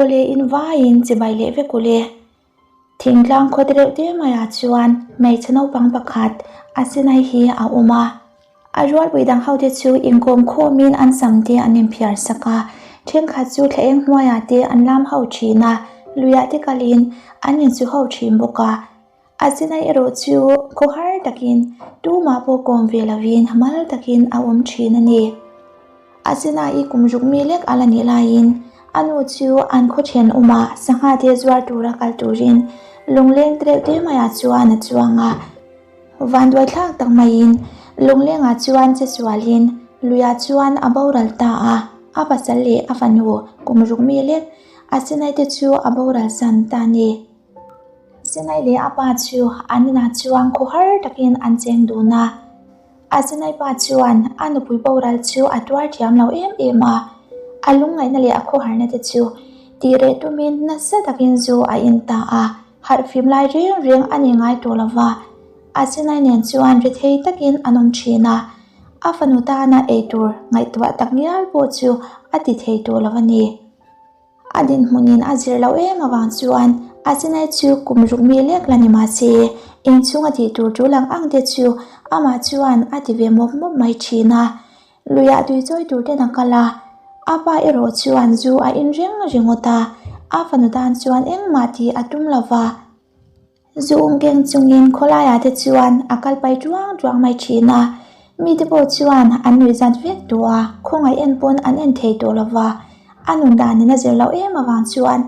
Awle in vaiin chibai leh vek ule. Thingtlang khaw te reuh te maiah chuan hmeichhe naupang pakhat a sinai hi a awm a. A rualpui dang ho te chu inkawm khawmin an sam te an inphiar sak a, thenkhat chu thla eng hnuaiah te an lam ho thin a, luiah te kalin an insu ho thin bawk a. A sinai erawh chu khawhar takin tumah pawh kawm ve lovin mal takin a awm thin a ni. A sinai kum ruk mi lek a la nih laiin a nu chu an khaw then awmah sangha te zuar tura kal turin lungleng te reuh te maiah chuan a chuang a. Vanduai thlak tak maiin lunglengah chuan che sualin luiah chuan a boral ta a, a pasal leh a fanu kum ruk mi lek a sinai te chu a boral san ta a ni. Sinai leh a pa chu an inah chuan khawhar takin an cheng dun a. A Sinai pa chuan a nupui boral chu a tuar thiam lo em em a, a lungngaihna leh a khawharna te chu tih reh tumin nasa takin zu a in ta a, harhfim lai reng reng a ni ngai tawh lo va. A Sinai nen chuan ri thei takin an awm thin a, a fanu tana eitur ngaihtuah tak ngial pawh chu a ti thei tawh lo a ni. A dinhmunin a zir loh em avang chuan a chinai chu kum ruk mi lek la ni mah se, inchhung a tih tur tul ang ang te chu amah chuan a ti ve mawp mawp mai thin a. Luiah tui chawi tur ten a kal a, a pa erawh chuan zu a in reng ringawt a, a fanu tan chuan engmah tih a tum lo va. Zu um keng chungin khawlaiah te chuan a kal pai tuang tuang mai thin a, mite pawh chuan an nuih zat vek tawh a, khawngaih en pawn an en thei tawh lo va, a nun danin a zir loh em avang chuan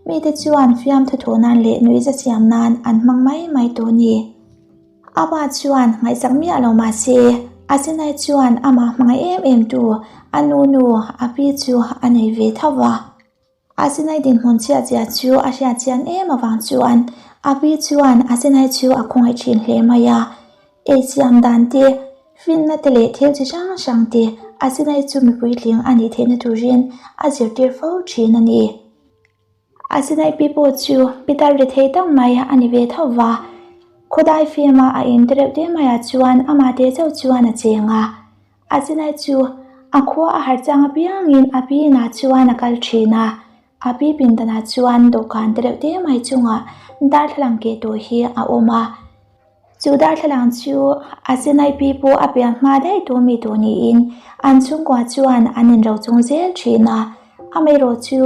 mite chuan fiamthu thawh nan leh nuihza siam nan an hmang mai mai tawh a ni. A pa chuan ngaihsak miah lo mah se, a chenai chuan amah hmangaih em em tu a nu nu a pi chu a nei ve tho va. A Sinai dinhmun chhiat zia chu a hriat chian em avang chuan a pi chuan a Sinai chu a khawngaih thin hle mai a. Ei siam dan te, finna te leh thil chi hrang hrang te a Sinai chu mipui tling a nih theihna turin a zirtir fo thin a ni. A Sinai pi pawh chu pitar ri thei tak mai a ni ve tho va. Khawdai fima a in te reuh te maiah chuan amah te chauh chuan a cheng a. A chinai chu a khua a harh chang apiangin a pi inah chuan a kal thin a, a pi pindanah chuan dawhkan te reuh te mai chungah darthlalang keh tawh hi a awm a. Chu darthlalang chu a chinai pi pawh a pian hma daih tawh mi tawh niin an chhungkua chuan an inro chung zel thin a, amaherawh chu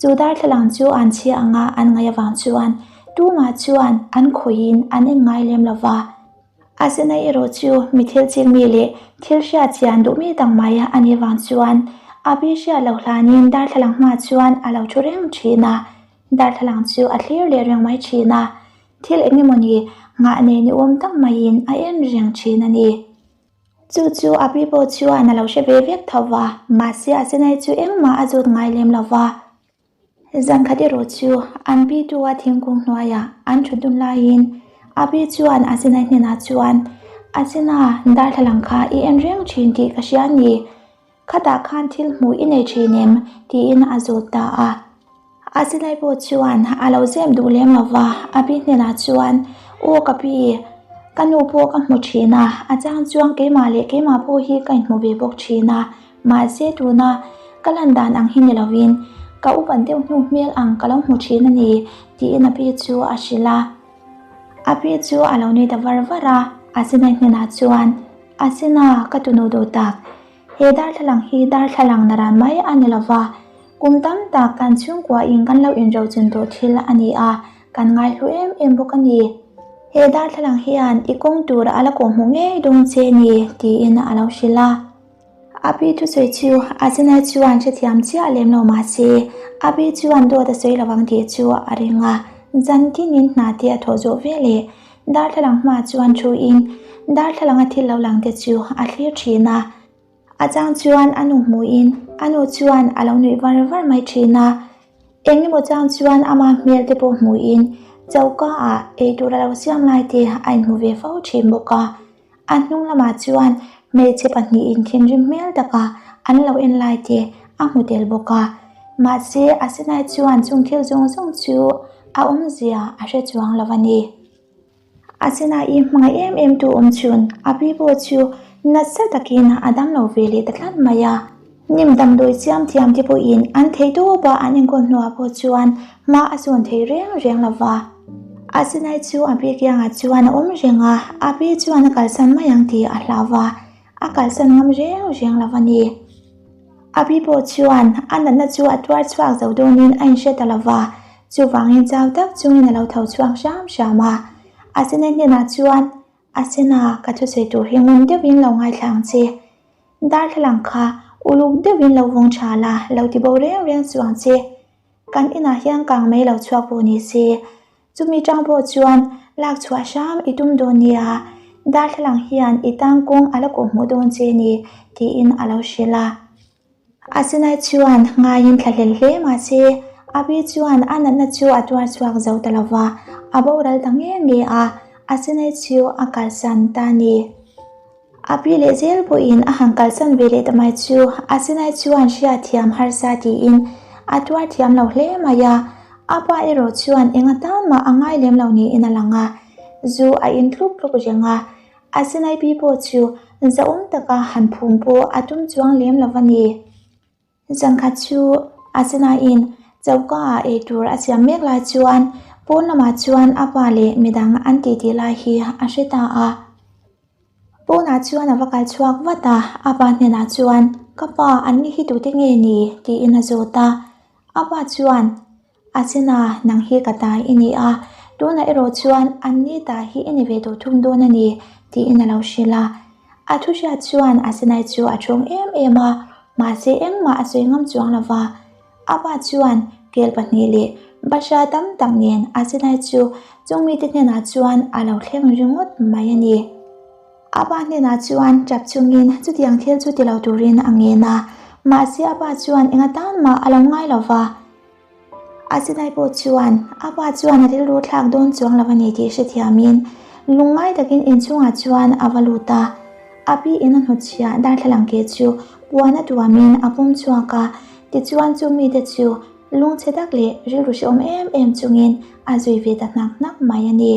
chu darthlalang chu an chhia anga an ngaih avang chuan tumah chuan an khawihin an en ngai lem lo va. A zinai erawh chu mi thil chik mi leh thil hriat chian duh mi tak mai a nih vang chuan a pi hriat loh hlanin darthlalang hma chuan a lo thu reng thin a, darthlalang chu a thlir leh reng mai thin a, thil eng emawni nghah nei ni awm tak maiin a en reng thin a ni. Chu chu a pi pawh chuan a lo hre ve vek tho va, mahse a zinai chu engmah a zut ngai lem lo va. Zan khat erawh chu an pi tu a thingkung hnuaiah an thut dun laiin a pi chuan a sinai hnenah chuan, A sina darthlalang kha i en reng thin tih ka hria ni, khatah khan thil hmuh i nei thin em? tiin a zawt ta a. A sinai pawh chuan a lo zem duh lem lo va, a pi hnenah chuan, Aw ka pi, ka nu pawh ka hmu thin a, a chang chuan keimah leh keimah pawh hi ka inhmu ve bawk thin a, Mahse tuna ka lan dan ang hi ni lovin ka upat deuh hnu hmel ang ka lo hmu thin a ni tiin a pi chu a hrilh a. A pi chu a lo nui ta var var a, a sinai hnenah chuan, A sina ka tunu duh tak, he darthlalang hi darthlalang naran mai a ni lova, kum tam tak kan chhungkua in kan lo inrochun tawh thil a ni a, kan ngaihlu em em bawk a ni. He darthlalang hian i kawng tur a la kawhhmuh ngei dawn che ni tiin a lo hrilh a. A pi thusawi chu a chenai chuan hrethiam chiah lem lo mah se, a pi chuan dawt a sawi lo ang tih chu a ring a. Zan tinin hna te a thawh zawh ve leh darthlalang hma chuan thu in darthlalang a thil lo lang te chu a thlir thin a. A chang chuan a nu hmuh in a nu chuan a lo nuih var var mai thin a. Eng emaw chang chuan ama hmel te pawh hmuh in choka ah eitur a lo siam lai te a inhmu ve fo thin bawk a. A hnung lamah chuan hmeichhe pahnihin thinrim hmel taka an lo en lai te a hmu tel bawk a, mahse a sinai chuan chung thil zawng zawng chu a awmzia a hre chuang lo a ni. A sinai i hmangaih em em tu awm chhun a pi pawh chu nasa takin a dam lo ve leh ta tlat mai a. Hnim damdawi siam thiam te pawhin an thei tawp a, an enkawl hnuah pawh chuan hma a sawn thei reng reng lo va. A sinai chu a pi kiangah chuan a awm reng a, a pi chuan a kalsan mai ang tih a hlau va, a kalsan ngam reng reng lo a ni. A pi pawh chuan a natna chu a tuar chhuak zo dawnin a inhre ta lo va, chuvangin chau tak chungin a lo tho chhuak hram hram a. A sinai hnenah chuan, A sena ka thusawi tur hi ngun deuhin lo ngaithla ang che. Darthlalang kha uluk deuhin lo vawng tha la, lo ti bo reng reng chu ang che. Kan inah hian kang mai lo chhuak pawh ni se, chumi tang pawh chuan lak chhuah hram i tum dawn nia, darthlalang hian i tang kawng a la kawhhmuh dawn che ni, tiin a lo hrilh a. A sinai chuan ngaiin thlahlel hle mahse, a pi chuan a natna chu a tuar chhuak zo ta lova, a boral ta nge nge a, a sinai chu a kalsan ta a ni. A pi leh zel pawhin a han kalsan ve leh ta mai chu a sinai chuan hriatthiam harsa tiin a tuar thiam lo hle mai a, a pa erawh chuan eng atan mah a ngai lem lo niin a lang a, zu a in tluk tluk reng a, A sinai pi pawh chu zahawm taka han phum pawh a tum chuang lem lo a ni. Zankhat chu a sinaiin choka ah eitur a siam mek lai chuan pawn lamah chuan a pa leh midang an titi lai hi a hre ta a. Pawnah chuan a va kal chhuak vat a, a pa hnenah chuan, Ka pa, an ni hi tute nge ni? tiin a zawt a. A pa chuan, A china, nang hi ka ta i ni a, tunah erawh chuan an ni ta hi i ni ve tawh thung dawn a ni, tiin a lo hrilh a. A thu hriat chuan a sinai chu a thawng em em a, mahse engmah a sawi ngam chuang lo va. A pa chuan kel pahnih leh bahra tam tak nen a sinai chu chung mite hnenah chuan a lo thleng ringawt mai a ni. A pa hnenah chuan tap chungin chutiang thil chu ti lo turin a ngen a, mahse a pa chuan eng atan mah a lo ngai lo va. A sinai pawh chuan a pa chuan a rilru thlak dawn chuang lo a ni tih hrethiamin lungngai takin inchungah chuan a va lut a. A pi in a hnutchhiah darthlalang ke chu puan a tuamin a pawm chhuak a, tichuan chu mite chu lungchhe tak leh rilru hrehawm em em chungin a zui ve ta hnak hnak mai a ni.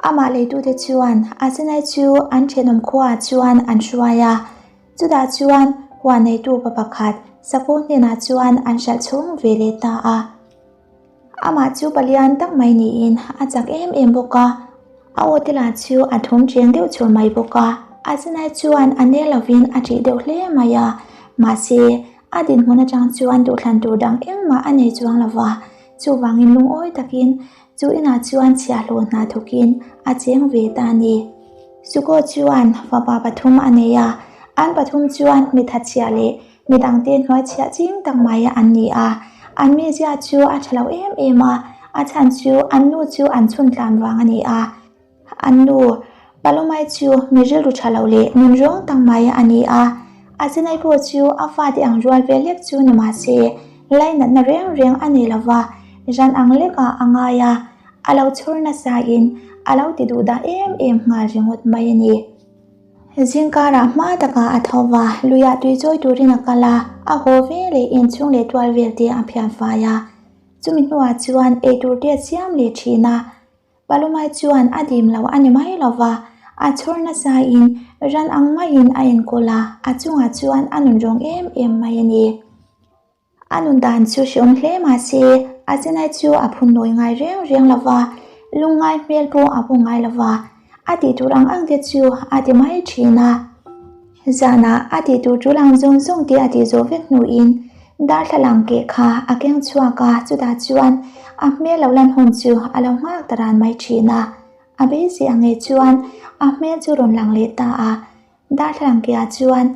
Amah leitute chuan a sinai chu an thenawm khuaah chuan an hruai a, chutah chuan huan neitu pa pakhat Sakawr hnenah chuan an hralh chhung ve leh ta a. Amah chu palian tak mai niin a chak em em bawk a, a aw te lah chu a thum cheng deuh chur mai bawk a. A sinai chuan a nel lovin a ṭih deuh hle mai a, mahse a dinhmun atang chuan duhthlan tur dang engmah a nei chuang lo va, chuvangin lungawi takin Chu inah chuan chhiahhlawh hna thawkin a cheng ve ta a ni. Suko chuan fapa pathum a nei a, an pathum chuan mi thatchhiah leh mi dangte hnuaichhiah ching tak mai an ni a. An mizia chu a tha lo em em a, a chhan chu an nu chu an chhun tlan vang a ni a. An nu Palomai chu mi rilru tha lo leh nun rawng tak mai a ni a, a chenai pawh chu a fate ang rual ve lek chu ni mah se, lainatna reng reng a nei lo va, ran ang lekah a ngai a, a lo chhur nasain a lo ti duh dah em em nghal ringawt mai a ni. Zingkarah hma takah a tho va, luiah tui chawi turin a kal a, a haw ve leh inchhung leh tual vel te a phian fai a, chumi hnuah chuan eitur te a siam leh thin a. Palumai chuan a dim lo a ni mai lo va, a chhawr nasain ran ang maiin a enkawl a, a chungah chuan a nun rawng em em mai a ni. A nun dan chu hreawm hle mah se, a chenai chu a phun nawi ngai reng reng lo va, lungngai hmel pawh a pu ngai lo va, a tih tur ang ang te chu a ti mai thin a. Zanah a tih tur tul ang zawng zawng te a tih zawh vek hnuin darthlalang keh kha a keng chhuak a, chutah chuan a hmel lo lan hun chu a lo nghak ta ran mai thin a. A beisei ang ngei chuan a hmel chu rawn lang leh ta a, darthlalang kehah chuan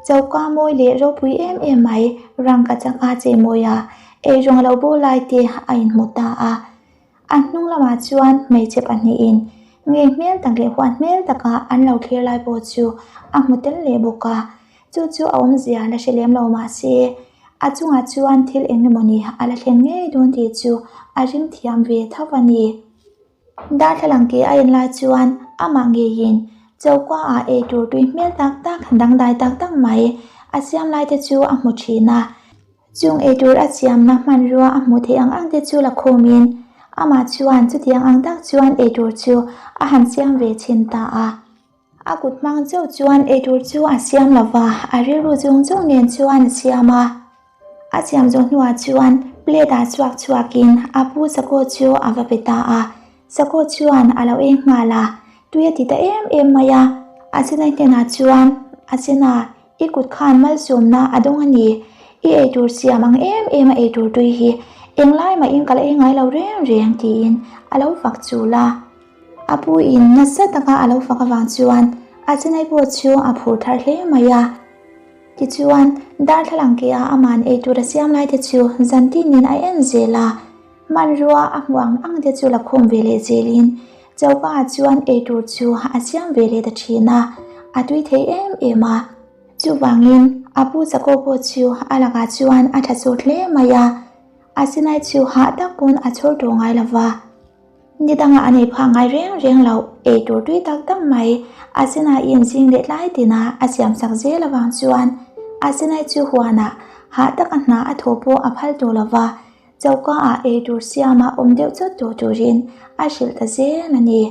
choka mawi leh ropui em em mai rangka chaka cheimawi a, eirawng a lo bo lai te a inhmu ta a. A hnung lamah chuan hmeichhe pahnihin ngei hmel tak leh huat hmel taka an lo thlir lai pawh chu a hmu tel leh bawk a, chu chu a awmzia la hre lem lo mah se a chungah chuan thil eng emawni a la thleng ngei dawn tih chu a ring thiam ve tho a ni. Darthlalang ke a en lai chuan amah ngeiin choka ah eitur tui hmel tak tak dangdai tak tak mai a siam lai te chu a hmu thin a. Chung eitur a siamna hmanrua a hmuh theih ang ang te chu la khawmin amah chuan chutiang ang tak chuan eitur chu a han siam ve chhin ta a. A kut hmang chauh chuan eitur chu a siam lo va, a rilru zawng zawng nen chuan a siam a. A siam zawh hnuah chuan plate ah chhuak chhuakin a pu Sakaw chu a va pe ta a. Sakaw chuan a lo ei nghal a, tui a ti ta em em mai a. A chenai hnenah chuan, A chena, i kut khan malsawmna a dawng a ni. I eitur siam ang em em a eitur tui hi englai mahin ka la ei ngai lo reng reng tiin a lo fak chul a. A pu in nasa taka a lo fak avang chuan a chenai pawh chu a phur thar hle mai a. Tichuan, darthlalang ke ah aman ei tur a siam lai te chu zan tinin a en zel a, hmanrua a hmuh ang ang te chu la khawm ve leh zelin choka ah chuan ei tur chu a siam ve leh ta thin a, a tui thei em em a. Chuvangin, a pu chako pawh chu a lakah chuan a tha sawt hle mai a, a sinai chu hah tak pawn a chhawr tawh ngai lo va. Ni dangah a nei phah ngai reng reng loh, ei tur tui tak tak mai. A sinai inzing leh tlai tina a siam sak zel avang chuan a sinai chu huanah hah taka hna a thaw pawh a phal tawh lo va, choka ah ei tur siama awm deuh chawt tawh turin a hrilh ta zel a ni.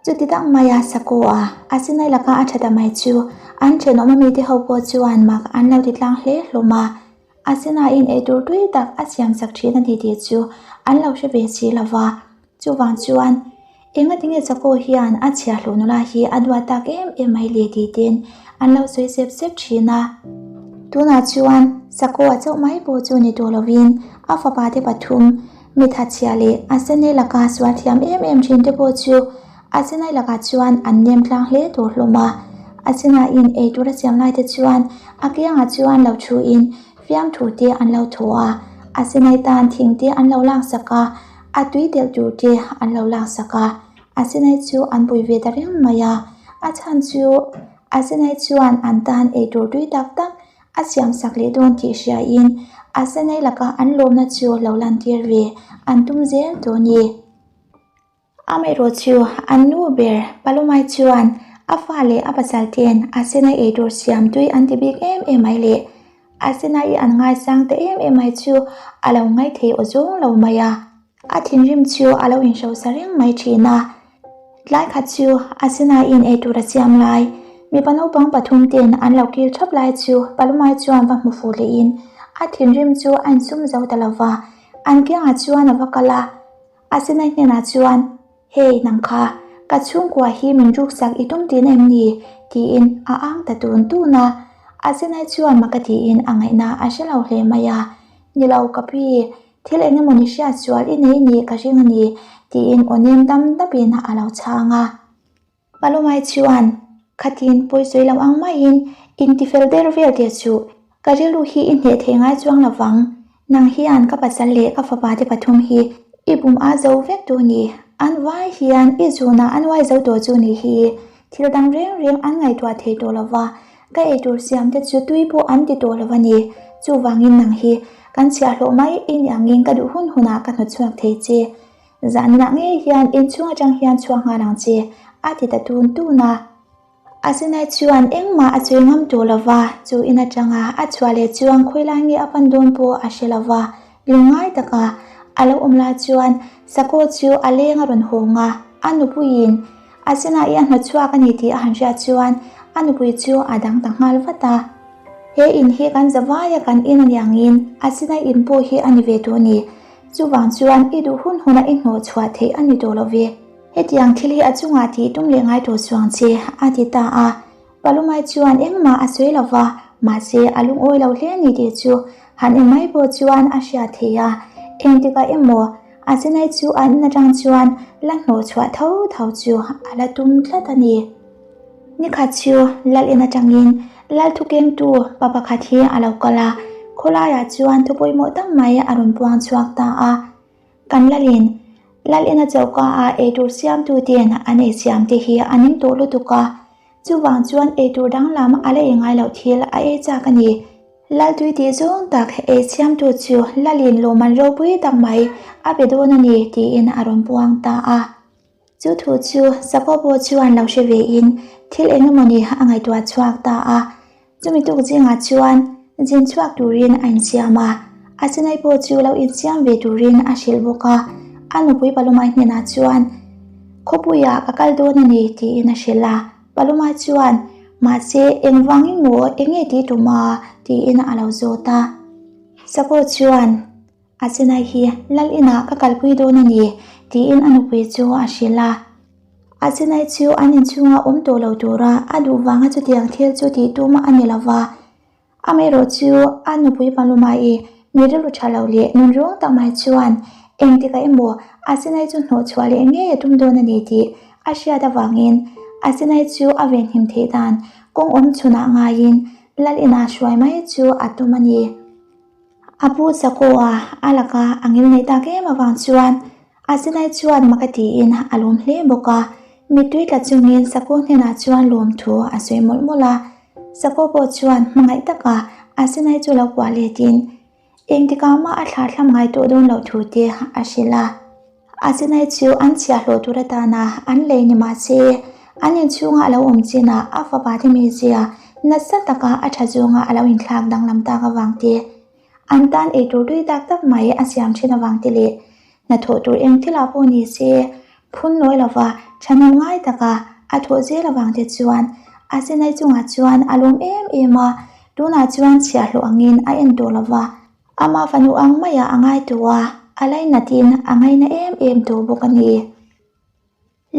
Chuti tak maia Sakaw a a sinai laka a tha ta mai chu an thenawm ami te ho pawh chuan mak an lo ti tlang hle hlawm a. A sinaiin eitur tui tak a siam sak thin a ni tih chu an lo hre ve si lo va. Chuvang chuan engatinge Sakaw hian a chhiahhlawh nula hi a duat tak em em mai le tih ten an lo sawi sep sep thin a. Tunah chuan Sakaw a chauh mai pawh chu ni tawh lovin a fapa te pathum Mithatchhia leh a senei laka sual thiam em em thin te pawh chu a senai lakah chuan an nem tlang hle tawh hlawm a. A senaiin ei tur a siam lai te chuan a kiangah chuan lo thuin fiamthu te an lo thaw a, a senai tan thing te an lo laksak a, a tui telh tur te an lo laksak a, a senai chu an pui ve ta reng mai a. A chhan chu a senai chuan an tan ei tur tui tak tak A siamsak leh dawn tih hriain a senei laka an lawmna chu lo lantir ve an tum zel tawh a ni. Amaherawh chu an nu ber Palomai chuan a fa leh a pasal ten a senei eitur siam tui an ti bik em em mai leh a senai an ngaisang ta em em mai chu a lo ngaithei aw zawng lo mai a. A thinrim chu a lo inhrosa reng mai thin a. Tlai khat chu a sinaiin ei tur a siam lai. Mipa naupang pathum ten an lo kil thap lai chu Palumai chuan va hmu fuh lehin a thinrim chu a insum zo ta lo va. An kiangah chuan a va kal a, a sinai hnenah chuan, Hei nang kha, ka chhungkua hi min ruksak i tum tin em ni? tiin a ang ta tun tun a. A sinai chuan maka tiin a ngaihna a hre lo hle mai a, Ni lo ka pi, Thil eng emaw ni hriat sual i nei nih ka ring a ni, tiin aw nem dam dapin a lo chhang a. Palumai chuan, Khatin pawisawi lo ang maiin intifel der vel teh suh, ka rilru hi i hneh thei ngai chuang lo vang. Nang hian ka pasal leh ka fapa te pathum hi i bum a zo vek tu ni, an vai hian i zunah an uai zo tawh chu ni hi. Thil dang reng reng an ngaihtuah thei tawh lo va, ka eitur siam te chu tui pawh an ti tawh lo a ni. Chuvangin nang hi kan chhiahhlawh mai i ni angin ka duh hun hunah ka hnawtchhuak thei che. Zanah ngei hian inchhung atang hian chhuak nghal ang che, a ti ta tun tun a. A sinai chuan engmah a sawi ngam tawh lo va, chu in atanga a chhuah leh chuan khawilai nge a pan dawn pawh a hre lo va. Lungngai taka a lo awm lai chuan Sakaw chu a leng a rawn hawng a, a nupuiin A sinah i a hnawtchhuak a ni tih a han hriat chuan a nupui chu a dang ta nghal vat a. He in hi kan za vaia kan in a ni angin a sinah in pawh hi a ni ve tawh a ni. Chuvang chuan i duh hun huna i hnawhchhuah theih a ni tawh lo ve. Hetiang thil hi a chungah tih tum leh ngai tawh chuang che, a ti ta a. Palumai chuan engmah a sawi lo va, mahse a lungawi lo hle ni tih chu han en mai pawh chuan a hriat thei a. Engtikah emaw a chenai chu an in atang chuan la hnawh chhuah tho tho chu a la tum tlat a ni. Nikhat chu lal in atangin lal thukengtu pa pakhat hi a lo kal a, khawlaiah chuan thu pawimawh tak mai a rawn puang chhuak ta a. Kan lalin lal ina choka a eitur siamtu ten an ei siam te hi a ning tawh lutuk a, chuvang chuan eitur danglam a la ei ngai loh thil a ei chak a ni. Laltui tih zawng tak ei siamtu chu lalin lawmman ropui tak mai a pe dawn a ni tiin a rawn puang ta a. Chu thu chu Sakaw pawh chuan lo hre ve in thil eng emawni a ngaihtuah chhuak ta a. Chumi tuk zingah chuan zin chhuak turin a insiam a, a chenai pawh chu lo insiam ve turin a hrilh bawk a. A nupui Palumai hnenah chuan, Khawpuiah ka kal dawn a ni, tiin a hrilh a. Paloma chuan, Mahse, engvangin maw eng nge tih tum a? tiin a lo zawt a. Sakaw chuan, A chenai hi lal inah ka kalpui dawn a ni, tiin a nupui chu a hrilh a. A chenai chu an inchhunga awm tawh lo tura a duh vanga chutiang thil chu tih tum a ni lo va. Amaherawh chu a nupui Paloma-i mi rilru tha lo leh nun ruang tak mai chuan engtikah emaw a chenai chu hnawh chhuah leh ngei a tum dawn a ni tih a hriat avangin a chenai chu a venhim theih dan kawng awm chhunah ngaiin lal inah hruai mai chu a tum a ni. A pu Chakawha a laka a ngil neih tak em avang chuan a chenai chuan mak a tiin a lawm hle bawk a, mittui tla chungin Chakaw hnenah chuan lawmthu a sawi mawlh mawlh a. Chakaw pawh chuan hmangaih taka a chenai chu lo kuah letin engtikah mah a thlah thlam ngai tawh dawn loh thu te a hrilh a. A chenai chu an chhiahhlawh tur atana an lei ni mah se, an inchhunga a lo awm chinah a fapa te mizia nasa taka a tha zawnga a lo inthlak danglam tak avang te, an tan eitur tui tak tak mai a siam thin avang te leh hnathawh tur eng thilah pawh ni se phun nawi lova thahnem ngai taka a thawh zel avang te chuan a chenai chungah chuan a lawm em em a, tunah chuan chhiahhlawh angin a en tawh lova. Amah fanu ang maia a ngai tawh a, a lainatin a ngaina em em tawh bawk a ni.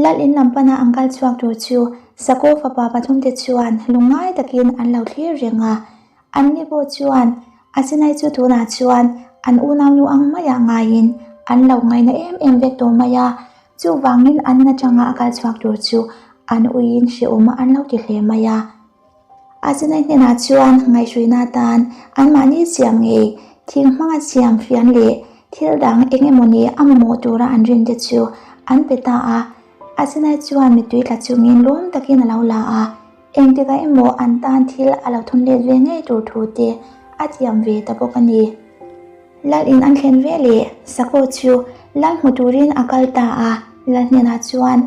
Lal in lam pana an kal chhuak tur chu Sakaw fapa pathumte chuan lungngai takin an lo thlir reng a. Anni pawh chuan a chenai chu tunah chuan an unaunu ang maia ngaiin an lo ngaina em em vek tawh mai a, chuvangin an atanga a kal chhuak tur chu an uiin hrehawm an lo ti hle mai a. A chenai hnenah chuan ngaihhruina atan anmahni siam ngei thing hmanga siam fian leh thil dang eng emawni a mamawh tura an rin te chu an pe ta a. A chenai chuan mittui tla chungin lawm takin a lo la a, engtikah emaw an tan thil a lo thun let ve ngei tur thu te a tiam ve ta bawk a ni. Lal in an thlen ve leh Sakaw chu lal hmu turin a kal ta a, lal hnenah chuan,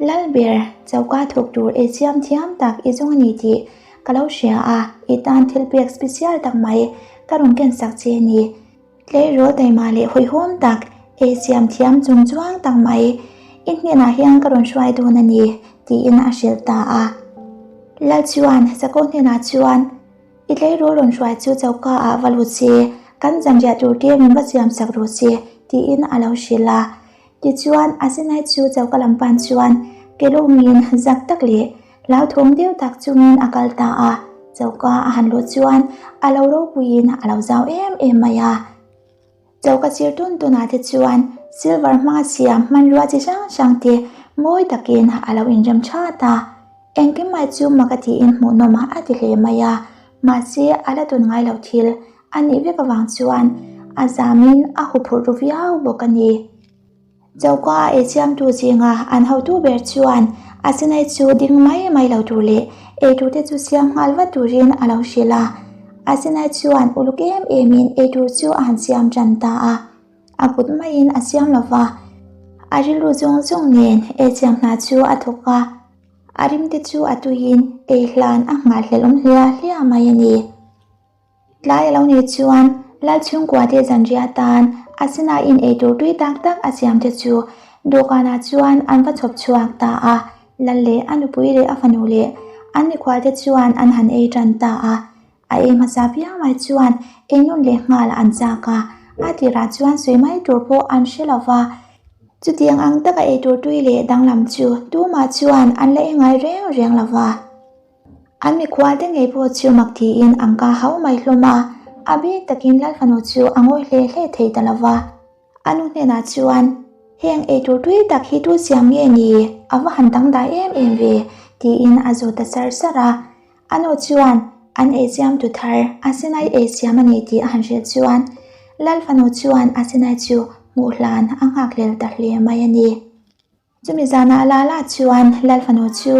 Lal ber, choka thawk tur ei chiam thiam tak i zawng a ni tih ka lo hria a, i tan thil pek special tak mai ka rawn ken sak che a ni. Tleirawl taima leh hawihhawm tak, ei siam thiam chung chuang tak mai i hnenah hian ka rawn hruai dawn a ni, tiin a hrilh ta a. Lal chuan Sakaw hnenah chuan, I tleirawl rawn hruai chu choka ah va lut se, kan zanriah tur te min va siam sak rawh se, tiin a lo hrilh a. Tichuan, a zinai chu choka lam pan chuan kelawngin zak tak leh hlauthawng deuh tak chungin a kal ta a. Choka a han luh chuan a lo ropuiin a lo zau em em mai a. Choka sir tun tunah te chuan silver hmanga siam hmanrua chi hrang hrang te mawi takin a lo inrem that a. Engkim mai chu mak a tiin hmuhnawm a ti hle mai a, mahse a la tun ngai lo thil a nih vek avang chuan a zamin a huphurh ru viau bawk a ni. Choka a eichiamtu zinga an hotu ber chuan a chenai chu ding mai mai lo tur leh eitur te chu siam nghal vat turin a lo hrilh a. A chenai chuan uluk em emin eitur chu a han siam tan ta a, a kut maiin a siam lo va, a rilru zawng zawng nen eichiam hna chu a thawk a. A rimte chu a tuiin ei hlan a nghahhlelh awm hliah hliah mai a ni. Tlai a lo nih chuan Lal chhungkua te zanriah atan a sinain eitur tui tak tak a siam te chu dawhkanah chuan an va chhawp chhuak ta a. Lal leh a nupui leh a fanu leh an mikhual te chuan an han ei tan ta a. A ei hmasa piang mai chuan ei nun leh nghal an chak a, a tirah chuan sawi mai tur pawh an hre lo va. Chutiang ang taka eitur tui leh danglam chu tumah chuan an la ei ngai reng reng lo va. An mikhual te ngei pawh chu mak tiin an ka hau mai hlawm a, a bik takin Lalfanu chu a ngawi hle hle thei ta lo va. A nu hnenah chuan, Heng eitur tui tak hi tu siam nge ni? A va han dangdai em em ve, tiin a zawt ta sar sar a. A nu chuan an eichiam tu thar a Sinai eichiam a ni tih a han hrilh chuan Lalfanu chuan a Sinai chu hmuh hlan a nghakhlel ta hle mai a ni. Chumi zanah Lala chuan Lalfanu chu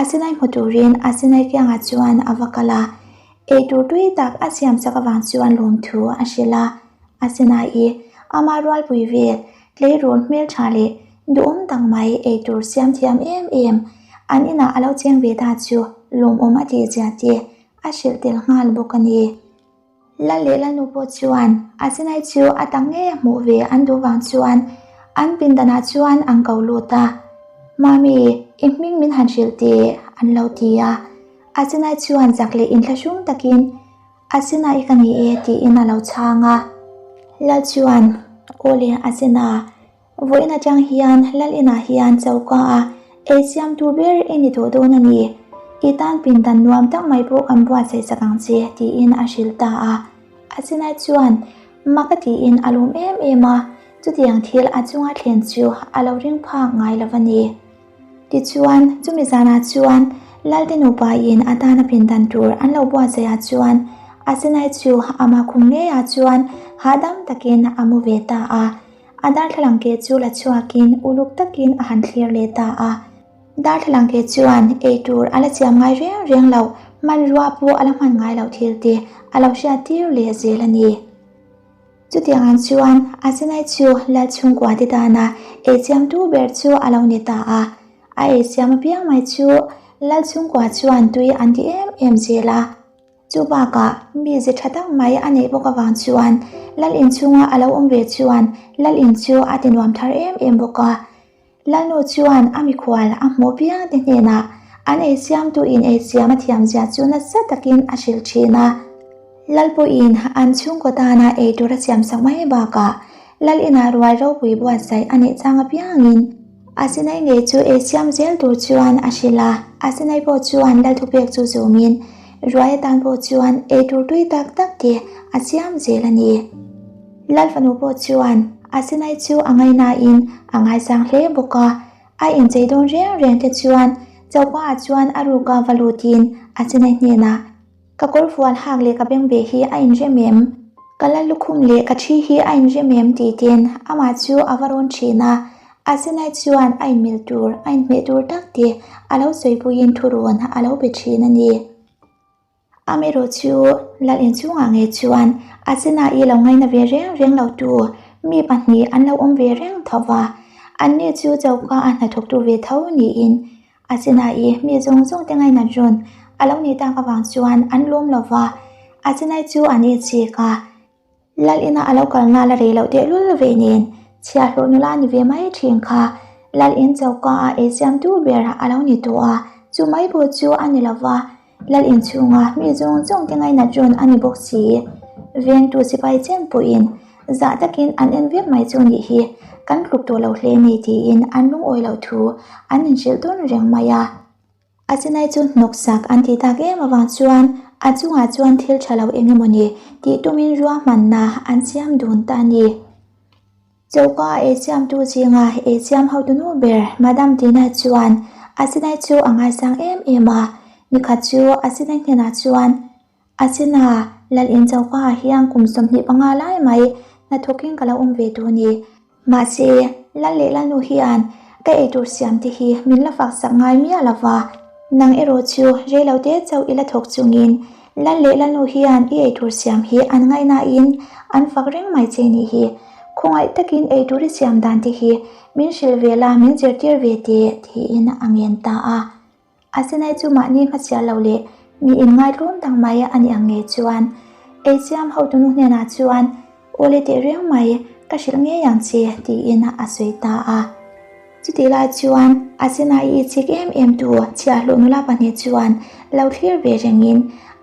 a Sinai hmu turin a Sinai kiangah chuan a va kal a, eitur tui tak a siam chak avang chuan lawmthu a hrilh a. A Sinai i ama rualpui vel tleirawl hmeltha leh duhawm tak mai eitur siam thiam em em an inah a lo cheng ve ta chu lawmawm a tih zia te a hrilh tel nghal bawk a ni. Lal leh Lalnu pawh chuan a chenai chu a tak ngei a hmuh ve an duh vang chuan an pindanah chuan an ko lut a, Mami, i hming min han hrilh teh? An lo ti a. Asinai chuan zak leh inthlahrung takin, Asinai ka ni e, tiin a lo chhang a. Lal chuan, Aw le, Asina, vawiin atang hian Lal inah hian choka a ei siam tur ber i ni tawh dawn a ni. I tan pindan nuam tak mai pawh kan buatsaih sak ang che, tiin a hrilh ta a. Asinai chuan mak a tiin a lawm em em a, chutiang thil a chunga thlen chu a lo ring phak ngai lo a ni. Tichuan, chumi zanah chuan Lalte nupain a tana pindan tur an lo buatsaihah chuan Asinai chu ama khum ngeiah chuan hahdam takin a mu ve ta a. A darthlalang ke chu la chhuakin uluk takin a han thlir leh ta a. Darthlalang ke chuan eitur a la siam ngai reng reng lo, hmanrua pawh a la hman ngai loh thil te a lo hriat tir leh zel a ni. Chutiang ang chuan Asinai chu Lal chhungkua te tana eichiamtu ber chu a lo ni ta a. A eichiam apiang mai chu Lal chhungkua chuan tui an ti em em zel a. Chu bakah mi ze tha tak mai a neih bawk avang chuan Lal inchhunga a lo awm ve chuan Lal in chu a ti nuam thar em em bawk a. Lalnu chuan a mikhual a hmuh piang te hnenah an eisiamtu in eisiam a thiam zia chu nasa takin a hrilh thin a. Lal pawhin an chhungkaw tana ei tur a siamsak mai bakah Lal inah ruai ropui buatsaih a neih chang apiangin a sinai ngei chu eisiam zel tur chuan a hrilh a. A sinai pawh chuan Lal thupek chu zawmin ruai atan pawh chuan ei tur tui tak tak te a siam zel a ni. Lal fanu pawh chuan a sinai chu a ngaihnain a ngaisang hle bawk a, a inchei dawn reng reng te chuan choka-ah chuan a ruka va lutin a sinai hnenah, Ka kawrfual hak leh ka bengbeh hi a inrem em? Ka lal lukhum leh ka thi hi a inrem em? tih ten amah chu a va rawn thin a, a sinai chuan a inmil tur, a inhmeh tur tak te a lo sawipuiin thurawn a lo pe thin a ni. Amaherawh chu Lal inchhungah ngei chuan a chinah i lo ngaina ve reng reng lo tu mi pahnih an lo awm ve reng tho va, anni chu choka a hnathawktu ve tho niin a chinah i mi zawng zawng te ngainat rawn a lo nih tak avang chuan an lawm lo va, a chinai chu an inchik a. Lal ina a lo kalna la rei loh tehlul ve nen chhiahhlawh nula ni ve mai thin kha Lal in choka a eisiamtu ber a lo ni tawh a, chu mai pawh chu a ni lova, Lal in chhunga mi zawng zawng te ngainat rawn a ni bawk si. Vengtu sipai chen pawhin zah takin an en vek mai chu nih hi kan tluk tawh lo hle ni tiin an lungawi loh thu an inhrilh dawn reng mai a. A chinai chu hnawksak an tih tak em avang chuan a chungah chuan thil tha lo eng emaw ni tih tumin ruahmanna an siam dun ta a ni. Choka a eisiamtu zinga eisiam hotunu ber Madam Tina chuan a chinai chu a ngaisang em em a, nikhat chu a chinai hnenah chuan A china Lal in choka ah hian kum 25 lai mai hnathawkin ka lo awm ve tur ni. Mahse, Lal leh Lalnu hian ka eitur siam te hi min la fak sak ngai miah lo va, nang erawh chu reilo te chauh i la thawk chungin Lal leh Lalnu hian i eitur siam hi an ngaihnain an fak reng mai che nih hi. Khawngaih takin eitur i siam dan te hi min hrilh ve la, min zirtir ve teh, tiin a ngen ta a. A sinai chu mahni hmachhiar lo leh mi inngaihtlawm tak mai a ni ang nge chuan Eisiam hotunu hnenah chuan Aw le teh reng mai, ka hrilh ngei ang che tiin a sawi ta a. Chutih lai chuan a sinai i chik em em tu chhiahhlawh nula pahnih chuan lo thlir ve rengin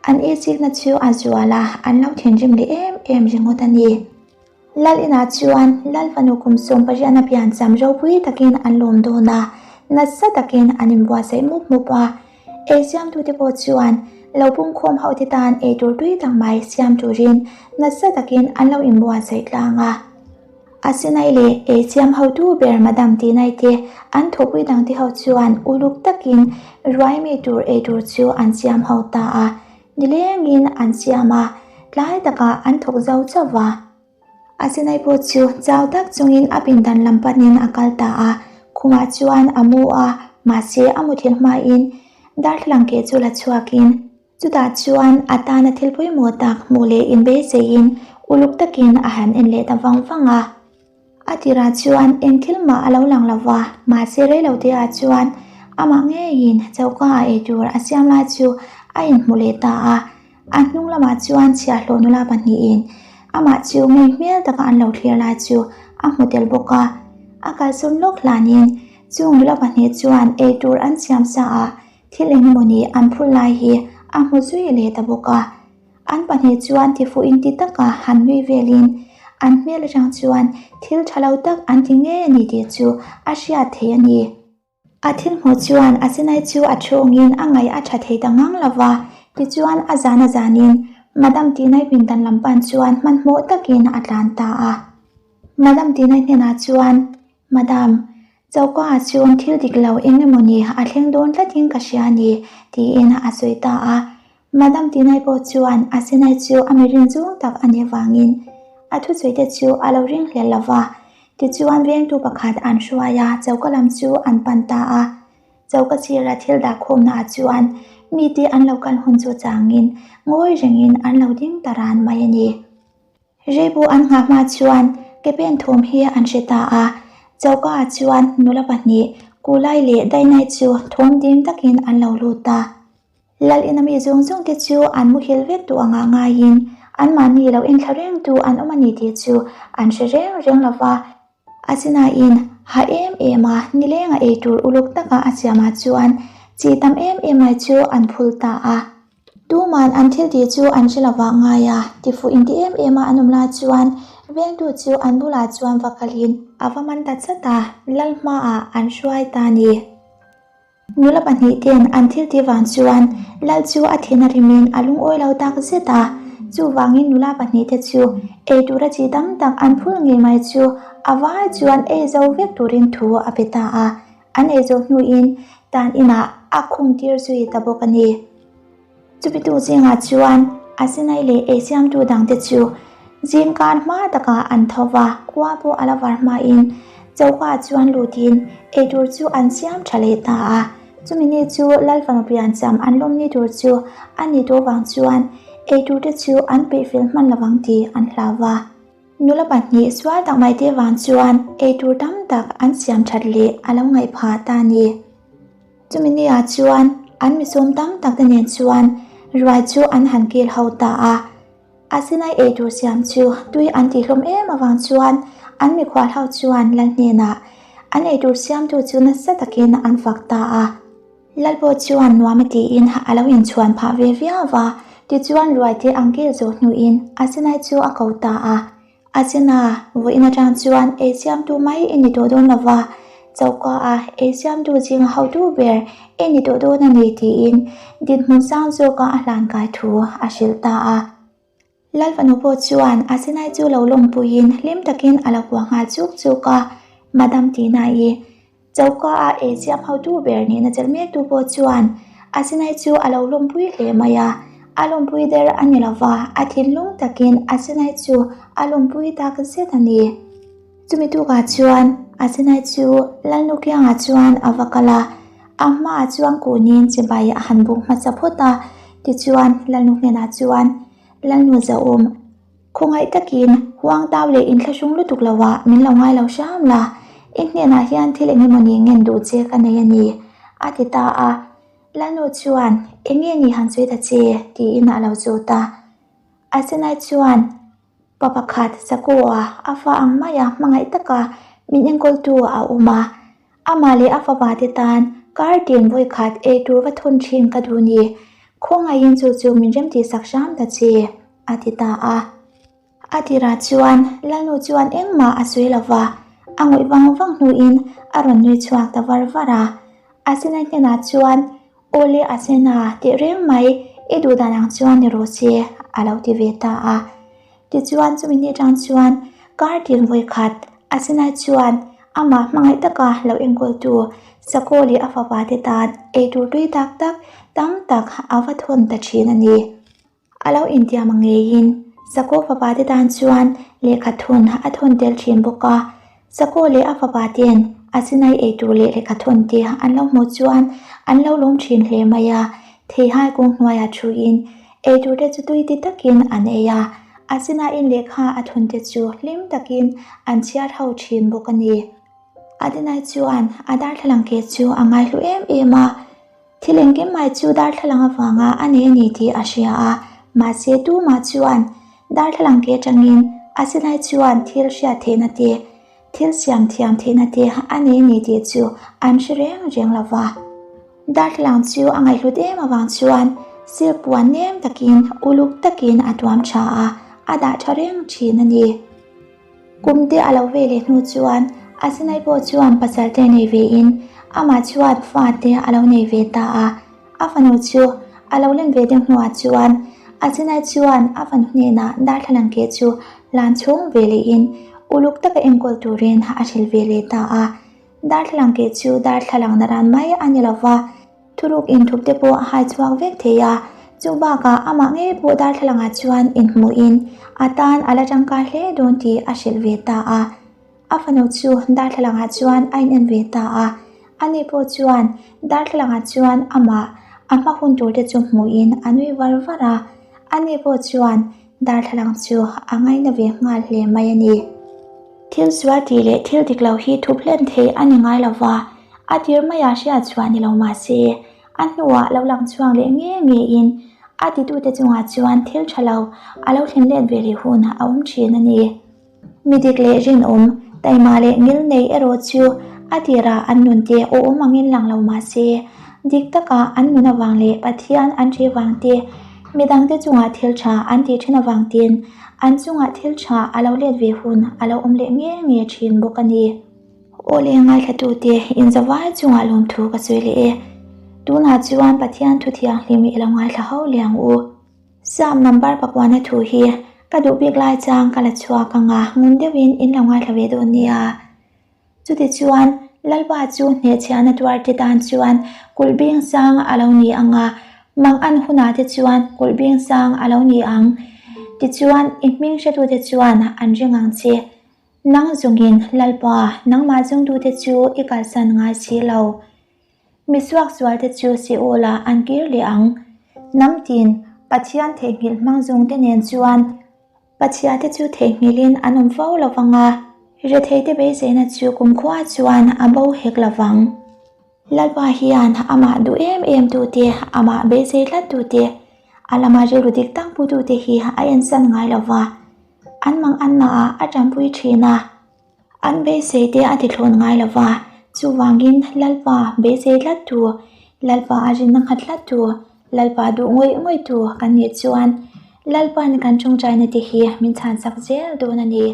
an i chikna chu a zual a, an lo thinrim leh em em ringawt a ni. Lal inah chuan Lal fanu kum 18 a piancham ropui takin an lawm dawn a, nasa takin an inbuatsaih mup mup a. Ei siamtute pawh chuan lo pungkhawm ho te tan ei tur tui tak mai siam turin nasa takin an lo inbuatsaih tlang a. A sinai leh ei siam hotu ber Madam Tinai te an thawhpui dangte ho chuan uluk takin ruai mi tur ei tur chu an siam ho ta a. Nilengin an siam a, tlai takah an thawk zo chauh va. A chinai pawh chu chau tak chungin a pindan lam panin a kal ta a, khumah chuan a mu a, mahse a muthilh hmain darthlalang ke chu la chhuakin chutah chuan a tana thil pawimawh tak hmuh leh inbeiseiin uluk takin a han en leh ta vang vang a. A tirah chuan eng thil mah a lo lang lo va, mahse reilote ah chuan amah ngeiin choka ah eitur a siam lai chu a inhmu leh ta a. A hnung lamah chuan chhiahhlawh nula pahnihin amah chu ngei hmel taka an lo thlir lai chu a hmu tel bawk a. A kalsawn lawk hlanin chung nula pahnih chuan eitur an siam sa a. thil engemawni an phur lai hi a hmu zui leh ta bawk a. An pahnih chuan tifuh inti taka han nui velin an hmel atang chuan thil tha lo tak an ti ngei a ni tih chu a hriat theih a ni. A thil hmuh chuan a chenai chu a thungin a ngaih a tha thei ta ngang lo va, tichuan a zan a zanin Madam Tinai pindan lam pan chuan hmanhmawh takin a tlan ta a. Madam Tinai hnenah chuan, Madam, choka ah chuan thil dik lo eng emaw ni a thleng dawn tlatin ka hria a ni, tiin a sawi ta a. Madam Tinai pawh chuan a chenai chu a mi rin zawng tak a nih avangin a thusawi te chu a lo ringhlel lo va. Tichuan vengtu pakhat an hruai a, choka lam chu an pan ta a. Choka sira thil dah khawmna ah chuan mite an lo kal hun chu changin ngawi rengin an lo ding ta ran mai a ni. Reibu an nghah hma chuan ke pen thawm hi an hre ta a, choka ah chuan nula pahnih Kulai leh Dainai chu thawm dim takin an lo lut a. Lal ina mi zawng zawng te chu an muhil vek duh anga ngaiin anmahni lo enthla reng tu an awm a ni tih chu an hre reng reng lo va. A chinain ha em em a, nilenga ei tur uluk taka a siamah chuan chi tam em em mai chu an phul ta a. Tuman an thil tih chu an hre lo vah ngai a, tifuh inti em em a an awm lai chuan vengtu chu an bulah chuan va kalin a va man ta chat a, lal hmaah an hruai ta a ni. Nula pahnih ten an thil tih vang chuan Lal chu a thin a rimin a lungawi lo tak zet a, chuvangin nula pahnih te chu ei tura chi tam tak an phul ngei mai chu a vai chuan ei zo vek turin thu a pe ta a, an ei zawh hnuin tan inah a khung tir zui ta bawk a ni. Chupitu zingah chuan a sinai leh ei siamtu dangte chu zingkar hma takah an tho va, khua pawh a la var hmain choka chuan lutin eitur chu an siam tha leh ta a. Chumi ni chu Lal fanu piancham an lawm ni tur chu a ni tawh vang chuan eitur te chu an peihfel hman lovang tih an hlau va. Nula pahnih sual tak mai te vang chuan eitur tam tak an siam that leh a lo ngaih phah ta a ni. Chumi ni-ah chuan an misawm tam tak te nen chuan ruai chu an han kil ho ta a. A sinai eitur siam chu tui an tih hlawm em avang chuan an mikhual ho chuan Lal hnenah an eitur siamtu chu nasa takin an fak ta a. Lal pawh chuan nuam a tiin a lo inchhuan phah ve viau va, tichuan ruai te ang kil zawh hnuin a sinai chu a ko ta a. A chena vawiin atang chuan ei siamtu mai i ni tawh dawn lova, choka a ei siamtu zinga hotu ber i ni tawh dawn a ni tiin dinhmun sang zawka a hlan kai thu a hrilh ta a. Lal fanu pawh chuan a chenai chu lo lawmpuiin hlim takin a lo kuah nghal chuk chuk a, Madam Tina-i Choka a ei siam hotu ber nihna chelh mektu pawh chuan a chenai chu a lo lawmpui hle mai a, a lawmpui der a ni lova, a thinlung takin a chenai chu a lawmpui tak zet a ni. Chumi tukah chuan a chenai chu Lalnu kiangah chuan a va kal a, a hmaah chuan kunin chibai a han buk hmasa phawt a, tichuan Lalnu hnenah chuan Lalnu zahawm Khawngaih takin huang tau leh inthlahrung lutuk lo ah min lo ngai lo hram la, i hnenah hian thil eng emaw ni ngen duh che ka nei a ni, a ti ta a. Lalnu chuan, Eng nge ni han sawi ta che? tiin a lo zawt a. Asenai chuan, Pa pakhat Sakoa a fa ang maia hmangaih taka min enkawltu a awm a, amah leh a fapa te tan kar tin vawikhat ei tur va thawn thin ka duh ni, khawngaihin chu chu min remtihsak hram ta che. A ti ta a. A tirah chuan Lalnu chuan engmah a sawi lo va, a ngawih vang vang hnuin a rawn nui chhuak ta var var a. Asena hnenah chuan, Aw le Asena, tih reng mai, i duh dan ang chuan ni rawh se, a lo ti ve ta a. Tichuan chumi ni atang chuan kar tin vawi khat Asena chuan amah hmangaih taka lo enkawltu Sakaw leh a fapa te tan eitur tui tak tak tam tak a va thawn ta thin a ni. A lo intiam ang ngeiin Sakaw fapa te tan chuan lehkha thun a thawn tel thin bawk a. Sakaw leh a fapa ten a chinai ei tur leh lehkha thawn te an lo hmuh chuan an lo lawm thin hle mai a. Theihai kawng hnuaiah thuin ei tur te chu tui ti takin an ei a, a chinaiin lehkha a thawn te chu hlim takin an chhiar ho thin bawk a ni. Adinai chuan a darthlalang ke chu a ngaihlu em em a. Thil engkim mai chu darthlalang avanga a nei a ni tih a hria a, mahse tumah chuan darthlalang ke atangin a silai chuan thil hriat theihna te, thil siam thiam theihna te a nei a ni tih chu an hre reng reng lo va. Darthlalang chu a ngaihhlut em avang chuan silk puan nem takin uluk takin a tuam tha a, a dah tha reng thin a ni. Kum te a lo ve leh hnu chuan a sinai pawh chuan pasal te nei ve in amah chuan fa te a lo nei ve ta a. A fanu chu a lo lem ve deuh hnuah chuan a sinai chuan a fanu hnenah darthlalang keh chu hlan chhung ve leh in uluk taka enkawl turin a hrilh ve leh ta a. Darthlalang keh chu darthlalang naran mai a ni lova, thuruk inthup te pawh a hai chhuak vek thei a, chu bakah amah ngei pawh darthlalangah chuan inhmuhin a tan a la tangkai hle dawn tih a hrilh ve ta a. A fanu chu darthlalangah chuan a inen ve ta a, ani pawh chuan darthlalangah chuan amah a hma hun tur te chu hmuhin a nui var var a, ani pawh chuan darthlalang chu a ngaina ve nghal hle mai a ni. Thil sual tih leh thil dik lo hi thup hlen thei a ni ngai lo va, a tir maiah hriat chhuah ni lo mah se, a hnuah lo lang chhuak leh nge ngein a titute chungah chuan thil tha lo a lo thlen let ve leh hun a awm thin a ni. Mi dik leh rinawm, taima leh ngil nei erawh chu a tirah an nun te awm angin lang lo mah se, dik taka an nun avang leh Pathian an ṭih vang te, midangte chungah thil ṭha an tih ṭhin avang ten An chungah thil tha a lo let ve hun a lo awm leh nge nge thin bawk a ni. Aw le ngaithlatute inzavai chungah lawmthu ka sawi leh e. Tunah chuan Pathian thu thianghlim i lo ngaithla ho leh ang u. Psalm number pakuana thu hi ka duh bik lai chang ka la chhuak ang a, ngun deuhin in lo ngaithla ve dawn nia. Chutichuan, Lalpa chu hnehchhiahna tuarte tan chuan kulh bing sang a lo ni ang a, mang an hunah te chuan kulh bing sang a lo ni ang. Tichuan, i hming hretute chuan an ring ang che. Nang zungin, Lalpa, nangmah zungtute chu i kalsan ngai si lo. Mi suaksualte chu Seol-ah an kir leh ang. Hnam tin, Pathian theihnghilh hmang zungte nen chuan, Pathiate chu theihnghilhin an awm fo lo vang a, retheite beiseina chu kumkhua chuan a bo hek lo vang. Lalpa hian amah duh em em tute, amah beisei tlat tute, a lama rilru dik tak putute hi a ensan ngai lo va, an mang annaah a tanpui thin a. An beisei te a ti thlawn ngai lo va, chuvangin Lalpa beisei tlat tu, Lalpa a rinna nghat tlat tu, Lalpa duh ngawih ngawih tu kan nih chuan Lalpa'n kan tawngtaina te hi min chhansak zel dawn a ni.